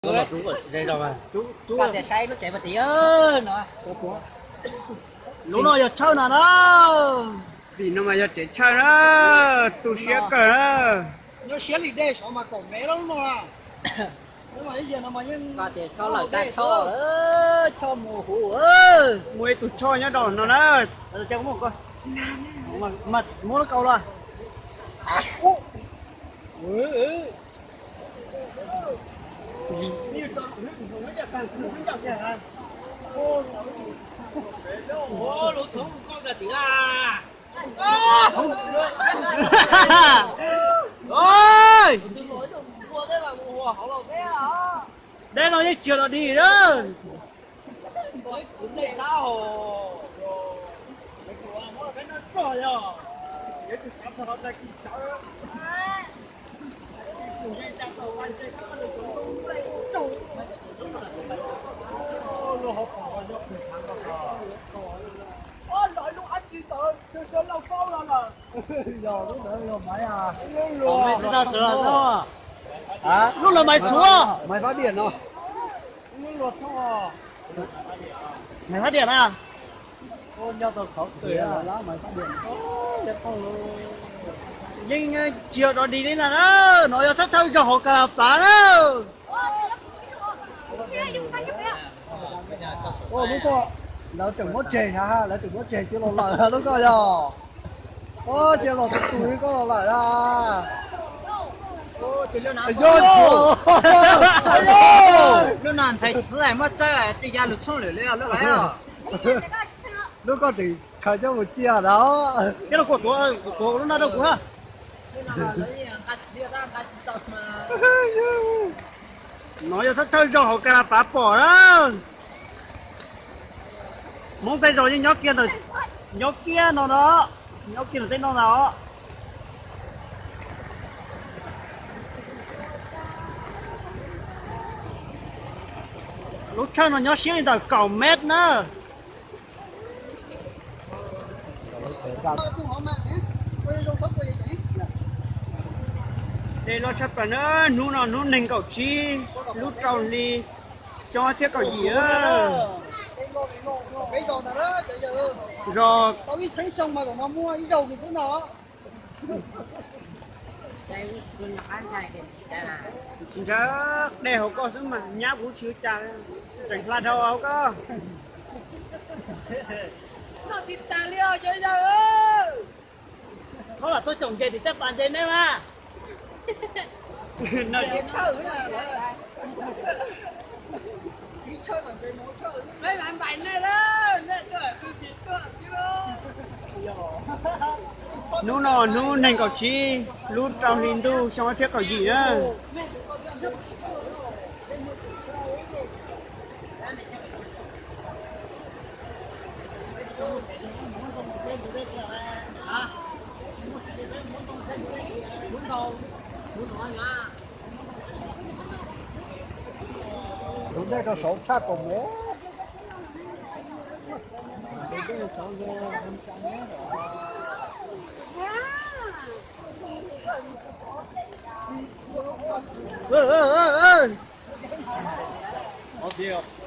Lub no yog tshawj no na. Vim no mas yog tsev tshawj na. Tu siab kawg na. Nyob siab li dej saud mas kaum mev lub no. Tias choj lawm tag choj, choj mus huv. Muaj ib tug choj nyob rau no na. Muab lub kaus los. Dej no yeej tsis yog dog dig na. Lub lawv maiv xuv, maiv fab diam no. Maiv fab diam na. Yeej tsis yog dog dig li na, no yog thawj thawj zog hauv Kas Las Plav na. Lub ko lawv tseem muab tseg na, lawv tseem muab tseg cia los lawm lub ko yog. Cia los tus tus li ko los lawm na. Lub no ntxhais txwv muab txawj tej ya lug txhooj lwm li lub ko. Lub ko tseem khaws coj mus cia na. Cia los kuam tuav lub no rau kuv ha. No yog thawj thawj zog hauv Kas Las Plav pom na. Hmoob tej zos yeej nyob kiag ntawm, nyob kiag no no, nyob kiag ntawm tej no ntag os. Lub tshawj no nyob siab li ntawm kaum mev na. Dej loj tshaj plaws na, hnub no hnub nees nkaum tsib lub rau hli xyoo ob txhiab kaum yim. Zos tsis ntshaw dej hauv koj xwb mas nyab kuv tsis ua cas, tseem hla dhau hauv koj. Txhob lam tuaj caum nce tim tej pas nce neb mas. Hnub no hnub nees nkaum tsib lub rau hli ntuj xyoo ob txhiab kaum yim na. Tus dej rau saud tshaj kaum mev.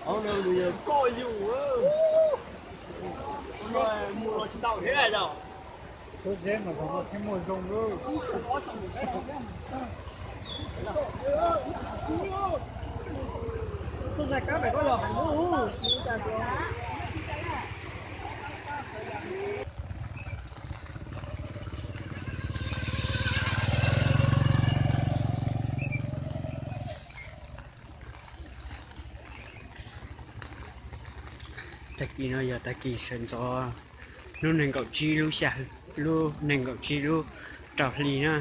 Hauv no nws yog koj yus, mus los tsis tau thiab yog. Xub zeb mas thaum no thiaj muaj zoo lawm. Txoj zaj kab pem koj los heev lub. Tag kis no yog tag kis sawv ntxov, hnub nees nkaum tsib lub xya, lub nees nkaum tsib lub rau hli na,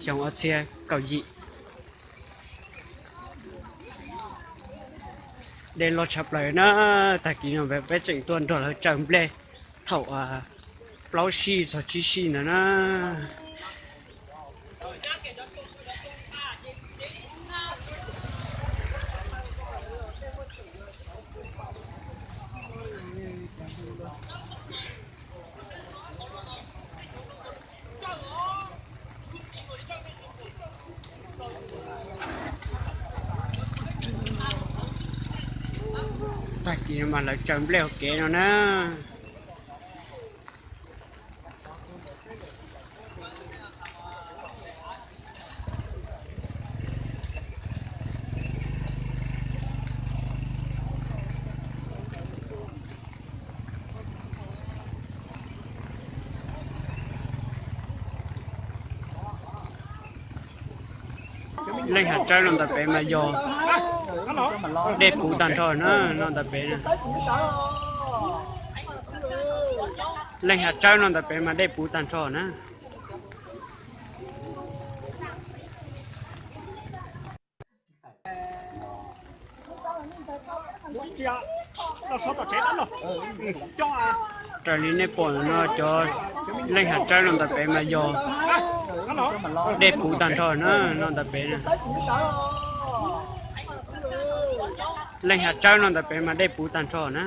xyoo ob txhiab kaum yim. Dej loj tshaj plaws na, tag kis no peb tseem tuaj nrog lawv tsaws nplej thaum plaub sij txog tsib sij ntawd na. Tag kis no mas lawv tsaws nplej hauv kev no na. Leej Hav Tsawb no ntawm pem mas yog dej puv tag nrho na, no ntawm pem na. Leej Hav Tsawb no ntawm pem mas dej puv tag nrho na. Raws li nej pom no, cov Leej Hav Tsawb no ntawm pem mas yog dej puv tag nrho na, no ntawm pem na. Leej Hav Tsawb no ntawm pem mas dej puv tag nrho na.